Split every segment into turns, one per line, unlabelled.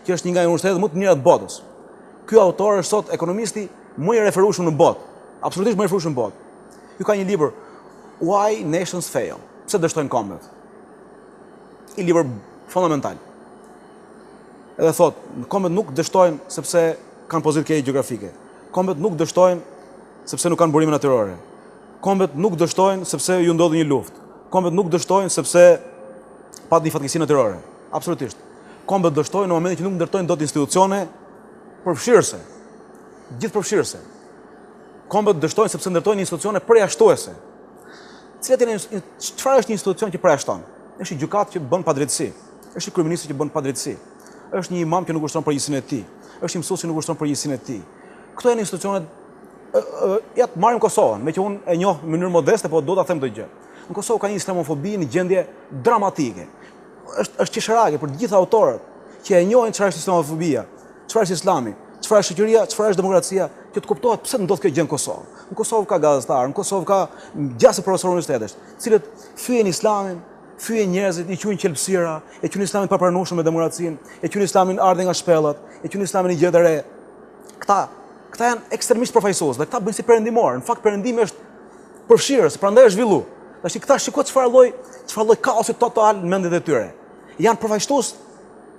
që është një nga universitetet më të mira të botës. Ky autor është sot ekonomisti më i referueshëm në botë, absolutisht më i referueshëm në botë. Ky ka një libër Why Nations Fail. Pse dështojnë kombet? Një libër fundamental. Edhe thotë, kombet nuk dështojnë sepse kanë pozitë keqe gjeografike. Kombet nuk dështojnë sepse nuk kanë burime natyrore. Kombet nuk dështojnë sepse ju ndodhi një luftë. Kombet nuk dështojnë sepse pat një fatkeqësi natyrore. Absolutisht. Kombet dështojnë në momentin që nuk ndërtojnë dot institucione përfshirëse. Gjithëpërfshirëse. Kombet dështojnë sepse ndërtojnë institucione përjashtuese. Cilat janë çfarë është një institucion që përjashton? Është një gjykatë që bën padrejtësi. Është një kryeministër që bën padrejtësi. Është një imam që nuk ushtron përgjegjësinë e tij. Është një mësues që nuk ushtron përgjegjësinë e tij. Këto janë institucionet ja të marrim Kosovën, meqë unë e njoh në mënyrë modeste, po do ta them këtë gjë. Në Kosovë ka një islamofobi në gjendje dramatike. Është është qesharake për të gjithë autorët që e njohin çfarë është islamofobia, çfarë është islami, çfarë është shoqëria, çfarë është demokracia, që të kuptohet pse ndodh kjo gjë në Kosovë. Në Kosovë ka gazetarë, në Kosovë ka gjasë profesorë universitetesh, të cilët fyejnë islamin, fyejnë njerëzit, i quajnë qelbësira, e quajnë islamin të papranueshëm me demokracinë, e quajnë islamin ardhje nga shpellat, e quajnë islamin një gjë të re. Këta, këta janë ekstremisht përfaqësues dhe këta bëjnë si perëndimorë. Në fakt perëndimi është përfshirës, prandaj është zhvillu. Tash këta shiko çfarë lloj, çfarë lloj kaosi total në mendjet e tyre. Janë përfaqësues,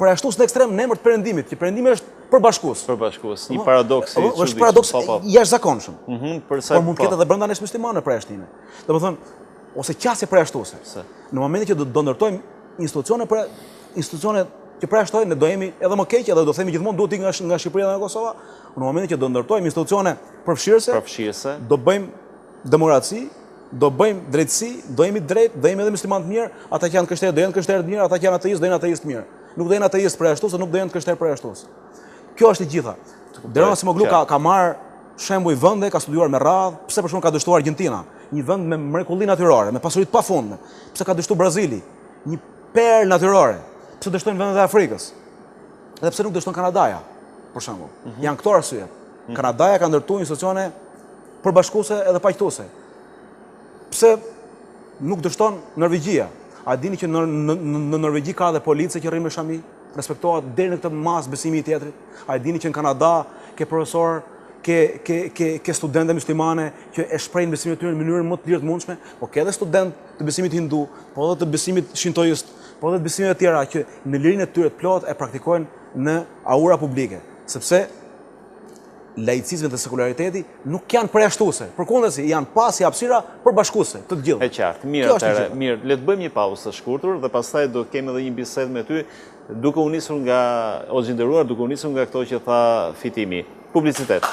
përjashtues në ekstrem në emër të perëndimit, që perëndimi është përbashkues.
Përbashkues, një paradoks i çuditshëm.
Është paradoks po, po. i jashtëzakonshëm. Mhm, për sa Por mund të ketë po. edhe brenda nesh muslimanëve përjashtime. Domethënë, ose qasje përjashtuese. Në momentin që do, do ndërtojmë institucione për institucione që përjashtojnë, ne do jemi edhe më keq edhe do themi gjithmonë duhet të nga nga Shqipëria dhe nga Kosova. Në momentin që do ndërtojmë institucione përfshirëse,
përfshirëse,
do bëjmë demokraci, do bëjmë drejtësi, do jemi drejt, do jemi edhe muslimanë të mirë, ata që janë krishterë do jenë krishterë të mirë, ata që janë ateistë do jenë ateistë të mirë. Nuk do jenë ateistë përjashtues, nuk do jenë krishterë përjashtues. Kjo është e gjitha. Daron Acemoglu ka ka marrë shembuj vende, ka studiuar me radhë, pse për shembull ka dështuar Argentina, një vend me mrekulli natyrore, me pasuri të pafundme. Pse ka dështuar Brazili, një perlë natyrore. Pse dështojnë vendet e Afrikës? Dhe pse nuk dështon Kanadaja, për shembull. Mm -hmm. Janë këto arsye. Mm -hmm. Kanadaja ka ndërtuar institucione përbashkuese edhe paqtuese. Pse nuk dështon Norvegjia? A dini që në, në, në Norvegji ka edhe policë që rrinë me shami? Respektohet deri në këtë masë besimi i tjetrit? A e dini që në Kanada ke profesor, ke ke ke ke studente muslimane që e shprehin besimin e tyre në mënyrën më të lirë të mundshme, po ke edhe studentë të besimit hindu, po edhe të besimit shintoist, po edhe të besimeve të tjera që në lirinë e tyre të plotë e praktikojnë në aura publike, sepse laicizmi dhe sekulariteti nuk janë përjashtuese, përkundrazi janë pasi hapësira përbashkuese të të
gjithëve. E qartë, mirë atëherë, mirë, le të bëjmë një pauzë të shkurtër dhe pastaj do kemi edhe një bisedë me ty, duke u nisur nga, hoxhë i nderuar, duke u nisur nga këto që tha Fitimi. Publicitet.